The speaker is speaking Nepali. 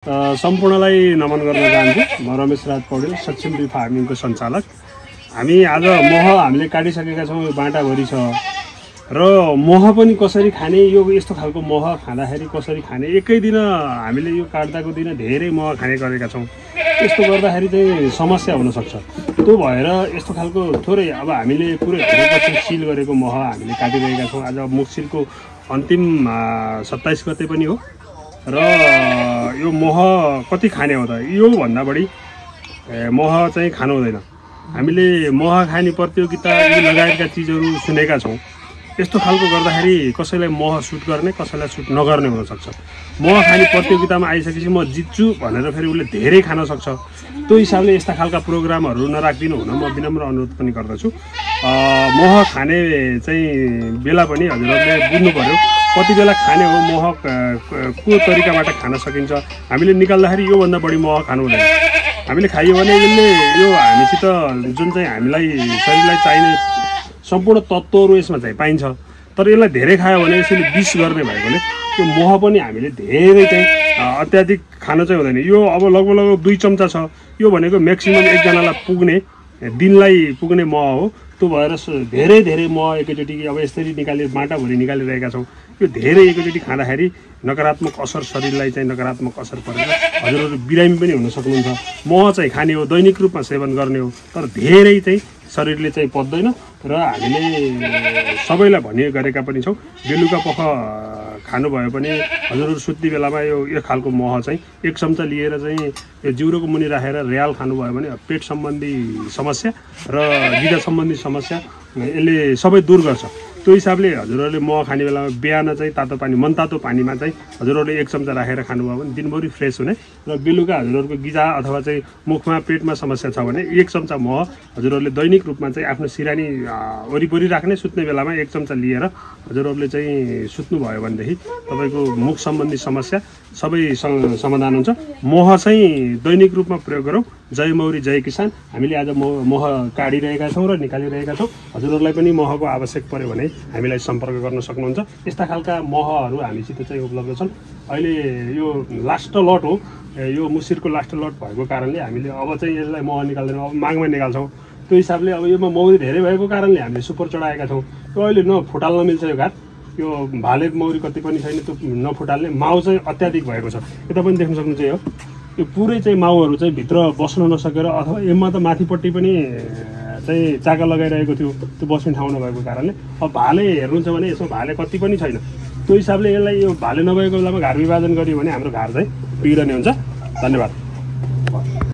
सम्पूर्णलाई नमन गर्न चाहन्छु। म रमेश राज पौडेल, सक्षम बी फार्मिङको सञ्चालक। हामी आज मह हामीले काटिसकेका छौँ। यो बाटाभरि छ र मह पनि कसरी खाने, यो यस्तो खालको मह खाँदाखेरि कसरी खाने, एकै दिन हामीले यो काट्दाको दिन धेरै मह खाने गरेका छौँ। यस्तो गर्दाखेरि चाहिँ समस्या हुनसक्छ। त्यो भएर यस्तो खालको थोरै अब हामीले पुरै 100% सिल गरेको मह हामीले काटिरहेका छौँ। आज मुक्सिरको अन्तिम 27 गते पनि हो र यो मह कति खाने हो त, यो भन्दा बढी मह चाहिँ खानु हुँदैन। हामीले मह खाने प्रतियोगिता लगायतका चिजहरू सुनेका छौँ। यस्तो खालको गर्दाखेरि कसैलाई मह सुट गर्ने, कसैलाई सुट नगर्ने हुनसक्छ। मह खाने प्रतियोगितामा आइसकेपछि म जित्छु भनेर फेरि उसले धेरै खान सक्छ। त्यो हिसाबले यस्ता खालका प्रोग्रामहरू नराखिदिनु हुन म विनम्र अनुरोध पनि गर्दछु। मह खाने चाहिँ बेला पनि हजुरहरूले बुझ्नु पर्यो, कति बेला खाने हो, मह को तरिकाबाट खान सकिन्छ। हामीले निकाल्दाखेरि योभन्दा बढी मह खानु हुँदैन। हामीले खाइयो भने यसले यो हामीसित जुन चाहिँ हामीलाई शरीरलाई चाहिने सम्पूर्ण तत्त्वहरू यसमा चाहिँ पाइन्छ। तर यसलाई धेरै खायो भने यसले विष गर्ने भएकोले यो मह पनि हामीले धेरै चाहिँ अत्याधिक खान चाहिँ हुँदैन। यो अब लगभग 2 चम्चा छ। यो भनेको म्याक्सिमम एकजनालाई पुग्ने, दिनलाई पुग्ने मह हो। त्यो भएर धेरै मह एकैचोटि अब यसरी बाटाभरि निकालिरहेका छौँ। यो धेरै एकैचोटि खाँदाखेरि नकारात्मक असर, शरीरलाई चाहिँ नकारात्मक असर परेर हजुरहरू बिरामी पनि हुन सक्नुहुन्छ। मह चाहिँ खाने हो, दैनिक रूपमा सेवन गर्ने हो, तर धेरै चाहिँ शरीरले चाहिँ पच्दैन। र हामीले सबैलाई भनि गरेका पनि छौँ, बेलुका पख खानुभयो भने हजुरहरू सुत्ने बेलामा यो खालको मह चाहिँ 1 चम्चा लिएर चाहिँ यो जिउरोको मुनि राखेर र्याल खानुभयो भने पेट सम्बन्धी समस्या र गिजा सम्बन्धी समस्या यसले सबै दूर गर्छ। त्यो हिसाबले हजुरहरूले मह खाने बेलामा बिहान चाहिँ तातो पानी, मनतातो पानीमा चाहिँ हजुरहरूले 1 चम्चा राखेर खानुभयो भने दिनभरि फ्रेस हुने। र बेलुका हजुरहरूको गिजा अथवा चाहिँ मुखमा पेटमा समस्या छ भने 1 चम्चा मह हजुरहरूले दैनिक रूपमा चाहिँ आफ्नो सिरानी वरिपरि राख्ने, सुत्ने बेलामा 1 चम्चा लिएर हजुरहरूले चाहिँ सुत्नुभयो भनेदेखि तपाईँको मुख सम्बन्धी समस्या सबै समाधान हुन्छ। मह चाहिँ दैनिक रूपमा प्रयोग गरौँ। जय मौरी जय किसान। हामीले आज मह काटिरहेका छौँ र निकालिरहेका छौँ। हजुरहरूलाई पनि महको आवश्यक पर्यो भने हामीलाई सम्पर्क गर्न सक्नुहुन्छ। यस्ता खालका महहरू हामीसित चाहिँ उपलब्ध छन्। अहिले यो लास्ट लट हो, यो मुसिरको लास्ट लट भएको कारणले हामीले अब चाहिँ यसलाई मह निकाल्दैनौँ, अब मागमा निकाल्छौँ। त्यो हिसाबले अब योमा मौरी धेरै भएको कारणले हामीले सुपर चढाएका छौँ। त्यो अहिले नफुटाल्न मिल्छ यो घाट। यो भाले मौरी कति पनि छैन, त्यो नफुटाल्ने। माउ चाहिँ अत्याधिक भएको छ। यता पनि देख्न सक्नुहुन्छ। यो पुरै चाहिँ माउहरू चाहिँ भित्र बस्न नसकेर अथवा यसमा त माथिपट्टि पनि चाहिँ चाका लगाइरहेको थियो, त्यो बस्ने ठाउँ नभएको कारणले। अब भाले हेर्नुहुन्छ भने यसमा भाले कति पनि छैन। त्यो हिसाबले यसलाई यो भाले नभएको बेलामा घार विभाजन गरियो भने हाम्रो घार चाहिँ बिग्रने हुन्छ। धन्यवाद।